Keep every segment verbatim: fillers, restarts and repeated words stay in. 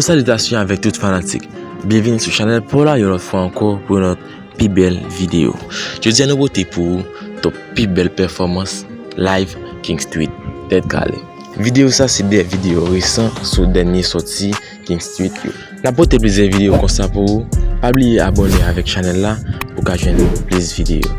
Salitasyon avèk tout fanatik. Byenvini sou chanèl pa w la yon lòt fwa ankò pou yon lòt pi bèl videyo. Jodi a nou pote pou ou top pi bèl pèfòmans live King Street Tèt Kale. Videyo sa se de videyo resan sou dènye sòti King Street yo. N ap pote plizyè videyo konsa pou ou. Pa bliye abòne avèk chanèl la pou w ka jwenn plis videyo.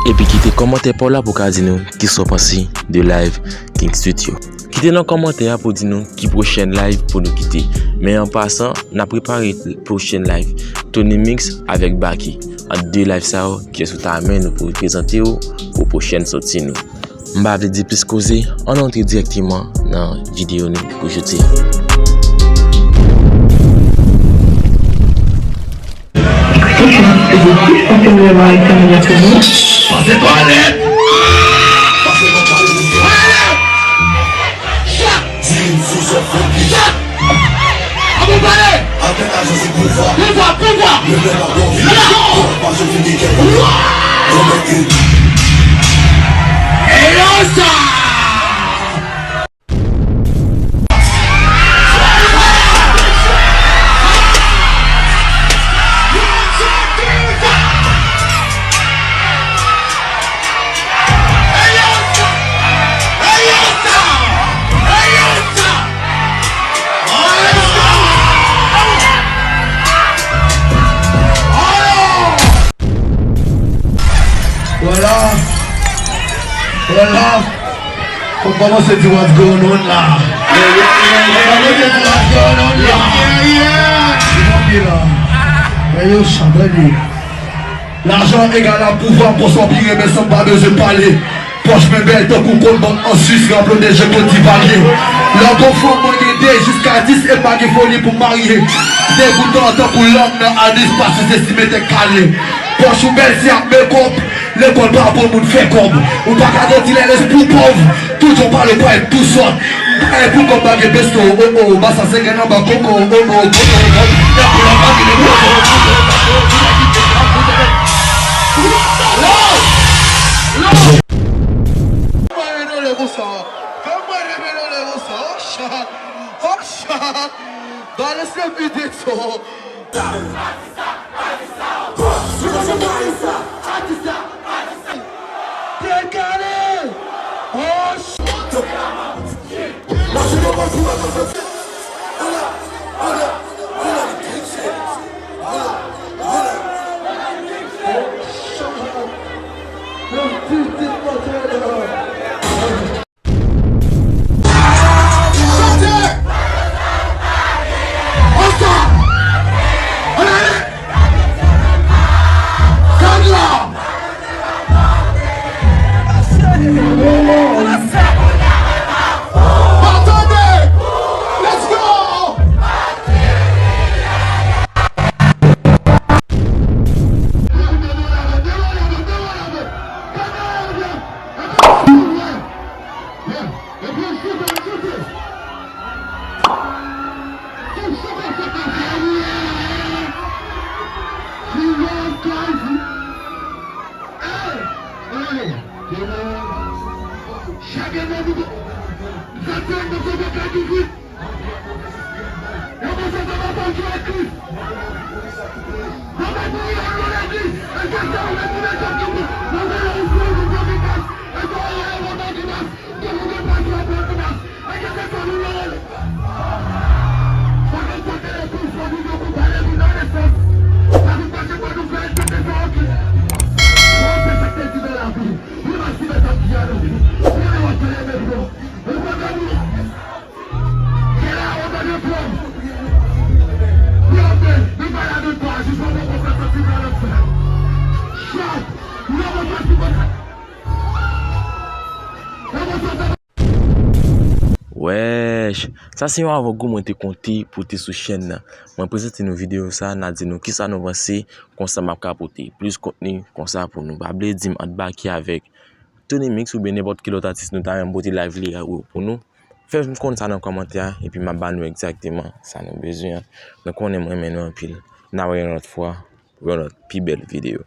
Epi kite kòmantè pa w la pou w ka di nou kisa w panse de live King Street yo. Kite nan kòmantè a pou w di nou ki pwochèn live pou nou kite. Men an pasan, n ap prepare pwochèn live Tony Mix avèk Baky. Ant de live sa yo, kiyès ou ta renmen nou pou prezante w pou pwochèn sòti nou. M pa vle di plis koze, ann antre dirèkteman nan videyo nou pou jodi a. This is a six passenger line coming up the road. Pase twalèt! Pase nan twalèt! Chak! Chak! An bon pale! Pouvwa, pouvwa! Eyo sa! Vwala. Vwala. Fò m kòmanse di what's going on la. Fò m kòmanse di what's going on la. Eyo sa, tande. Lajan egal a pouvwa, pouvwa pi renmen san m pa bezwen pale. Pòch mwen bèl tankou kòb bank an Swis, ranpli de je Kot Divalye. Lè w gon fanm mwen gen de jiska dis e m pa gen foli pou m marye. Degoutan tankou lang nan anis, pa sou se si mete kale. Pòch ou bèl se ak mekòp, lekòl pa bon moun fè kòb. Ou pa ka grandi lè lespri w pòv, tout jan w pale w parèt tou sòt. M pa gen pou kòb, pa gen besto, oh oh, basa se grenn anba koko, oh oh, oh oh, oh. Lè pou lè pa gen de poko, oh oh, oh oh. Fè mwen rele konsa. Fè mwen rele konsa. Oh, chat. Oh, chat. Balance le beat, so. Tèt kale. Oh, shit. Wèch, sa se yon avangou mwen te konte pote sou chèn nan. Mwen prezante nou videyo sa, n a di nou kisa nou panse, konsa m ap ka pote plis kontni konsa pou nou. Pa bliye di m ant Baky avèk Tony Mix oubyen nenpòt ki lòt atis nou ta renmen pote live li a pou nou. Fè m konn sa nan kòmantè a, epi m ap ba nou egzakteman sa nou bezwen an. Nou konnen m renmen nou anpil. N a wè yon lòt fwa pou yon lòt pi bèl videyo.